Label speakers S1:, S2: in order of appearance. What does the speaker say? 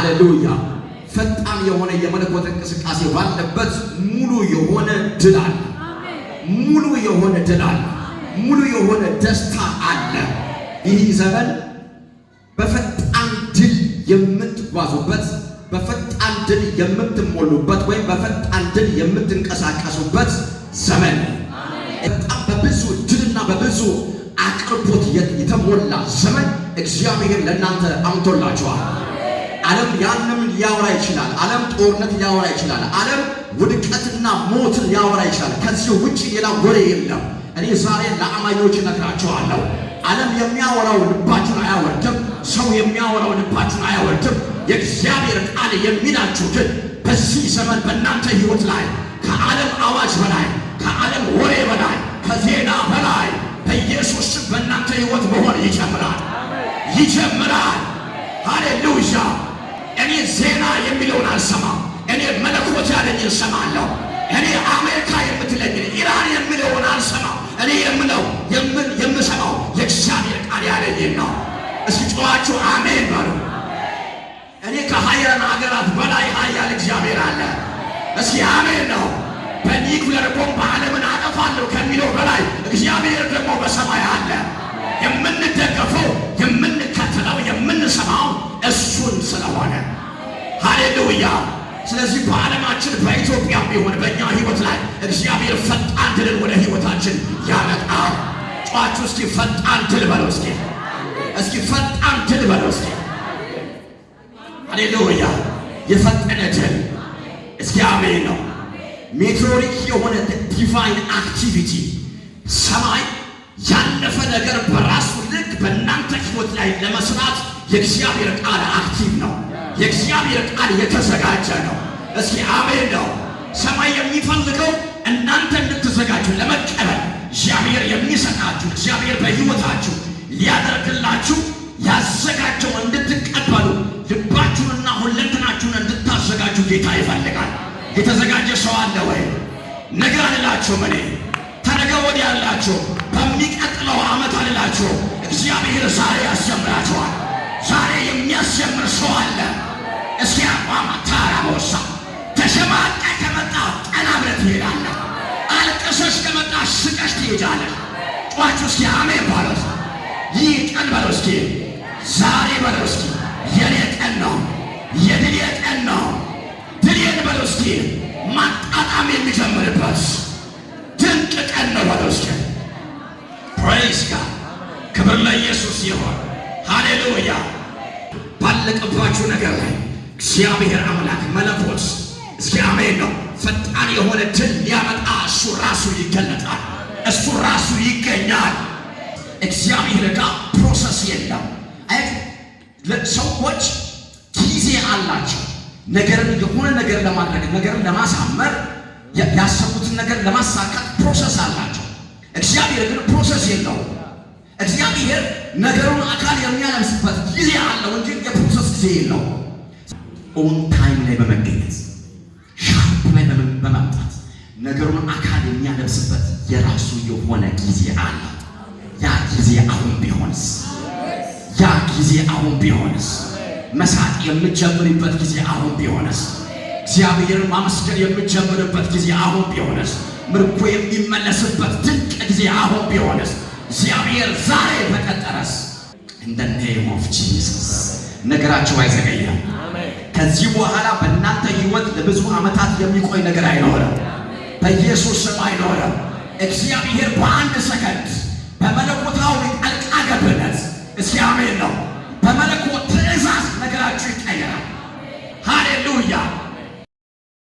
S1: ሃሌሉያ! ፈጣን የሆነ የመለኮት እንቅስቃሴ ባለበት ሙሉ የሆነ ድል አለ። ሙሉ የሆነ ድል አለ። ሙሉ የሆነ ደስታ አለ። ይህ ዘመን በፈጣን ድል የምትጓዙበት፣ በፈጣን ድል የምትሞሉበት ወይም በፈጣን ድል የምትንቀሳቀሱበት ዘመን ነው። በጣም በብዙ ድልና በብዙ አቅርቦት የተሞላ ዘመን እግዚአብሔር ለእናንተ አምጥቶላችኋል። ዓለም ያንም ሊያወራ ይችላል። ዓለም ጦርነት ሊያወራ ይችላል። ዓለም ውድቀትና ሞትን ሊያወራ ይችላል። ከዚህ ውጭ ሌላ ወሬ የለም። እኔ ዛሬ ለአማኞች እነግራችኋለሁ። ዓለም የሚያወራው ልባችሁን አያወርድም። ሰው የሚያወራው ልባችሁን አያወርድም። የእግዚአብሔር ቃል የሚላችሁ ግን በዚህ ዘመን በእናንተ ሕይወት ላይ ከዓለም አዋጅ በላይ፣ ከዓለም ወሬ በላይ፣ ከዜና በላይ በኢየሱስ ስም በእናንተ ሕይወት መሆን ይጀምራል፣ ይጀምራል። ሃሌሉያ! እኔ ዜና የሚለውን አልሰማም። እኔ መለኮት ያለኝን እሰማለሁ። እኔ አሜሪካ የምትለኝን፣ ኢራን የሚለውን አልሰማም። እኔ የምለው የምሰማው የእግዚአብሔር ቃል ያለኝን ነው። እስኪ ጮኻችሁ አሜን በሉ። እኔ ከሀያላን ሀገራት በላይ ሀያል እግዚአብሔር አለ። እስኪ አሜን ነው። በኒኩለር ቦምብ ዓለምን አጠፋለሁ ከሚለው በላይ እግዚአብሔር ደግሞ በሰማይ አለ። የምንደገፈው፣ የምንከተለው፣ የምንሰማው እሱን ስለሆነ፣ ሃሌሉያ። ስለዚህ በዓለማችን በኢትዮጵያ ቢሆን በእኛ ህይወት ላይ እግዚአብሔር ፈጣን ድልን ወደ ህይወታችን ያመጣል። ጮኻችሁ እስኪ ፈጣን ድል በለው፣ እስኪ እስኪ ፈጣን ድል በለው እስኪ። ሃሌሉያ። የፈጠነ ድል፣ እስኪ አሜን ነው። Meteoric የሆነ divine activity፣ ሰማይ ያለፈ ነገር በራሱ ልክ በእናንተ ህይወት ላይ ለመስራት የእግዚአብሔር ቃል active ነው። የእግዚአብሔር ቃል የተዘጋጀ ነው። እስኪ አሜን ነው። ሰማይ የሚፈልገው እናንተ እንድትዘጋጁ ለመቀበል፣ እግዚአብሔር የሚሰጣችሁ፣ እግዚአብሔር በህይወታችሁ ሊያደርግላችሁ ያዘጋጀው እንድትቀበሉ ልባችሁንና ሁለንተናችሁን እንድታዘጋጁ ጌታ ይፈልጋል። የተዘጋጀ ሰው አለ ወይ? ነገ አልላችሁም፣ እኔ ተነገ ወዲያ አልላችሁም፣ በሚቀጥለው ዓመት አልላችሁም። እግዚአብሔር ዛሬ ያስጀምራችኋል። ዛሬ የሚያስጀምር ሰው አለ። እስኪ አቋማ ታራሞሳ ተሸማቀ ከመጣ ቀና ብለህ ትሄዳለህ። አልቅሰሽ ከመጣ ስቀሽ ትሄጃለሽ። ጮኻችሁ እስኪ አሜን በለው። ይህ ቀን በለው እስኪ፣ ዛሬ በለው እስኪ፣ የኔ ቀን ነው፣ የድሌ ቀን ነው። ድሌን በለው እስኪ ማጣጣም የሚጀምርበት ድንቅ ቀን ነው በለው እስኪ። Praise God። ክብር ለኢየሱስ ይሁን። ሃሌሉያ። ባለቀባችሁ ነገር ላይ እግዚአብሔር አምላክ መለኮት፣ እስኪ አሜን ነው። ፈጣን የሆነ ድል ሊያመጣ እሱ ራሱ ይገለጣል። እሱ ራሱ ይገኛል። እግዚአብሔር ጋር process የለም። አይ ሰዎች ጊዜ አላቸው። ነገርን የሆነ ነገር ለማድረግ፣ ነገርን ለማሳመር፣ ያሰቡትን ነገር ለማሳካት process አላቸው። እግዚአብሔር ግን process የለውም። እግዚአብሔር ነገሩን አካል የሚያለብስበት ጊዜ አለው እንጂ የ process ጊዜ የለውም። On time ላይ በመገኘት፣ sharp ላይ በመምጣት ነገሩን አካል የሚያለብስበት የራሱ የሆነ ጊዜ አለ። ያ ጊዜ አሁን ቢሆንስ? ያ ጊዜ አሁን ቢሆንስ? መሳቅ የምትጀምሪበት ጊዜ አሁን ቢሆንስ? እግዚአብሔርን ማመስገን የምትጀምርበት ጊዜ አሁን ቢሆንስ? ምርኮ የሚመለስበት ድንቅ ጊዜ አሁን ቢሆንስ? እግዚአብሔር ዛሬ በቀጠረስ? In the name of Jesus ነገራችሁ አይዘገይም። ከዚህ በኋላ በእናንተ ህይወት ለብዙ ዓመታት የሚቆይ ነገር አይኖርም። በኢየሱስ ስም አይኖርም። እግዚአብሔር በአንድ ሰከንድ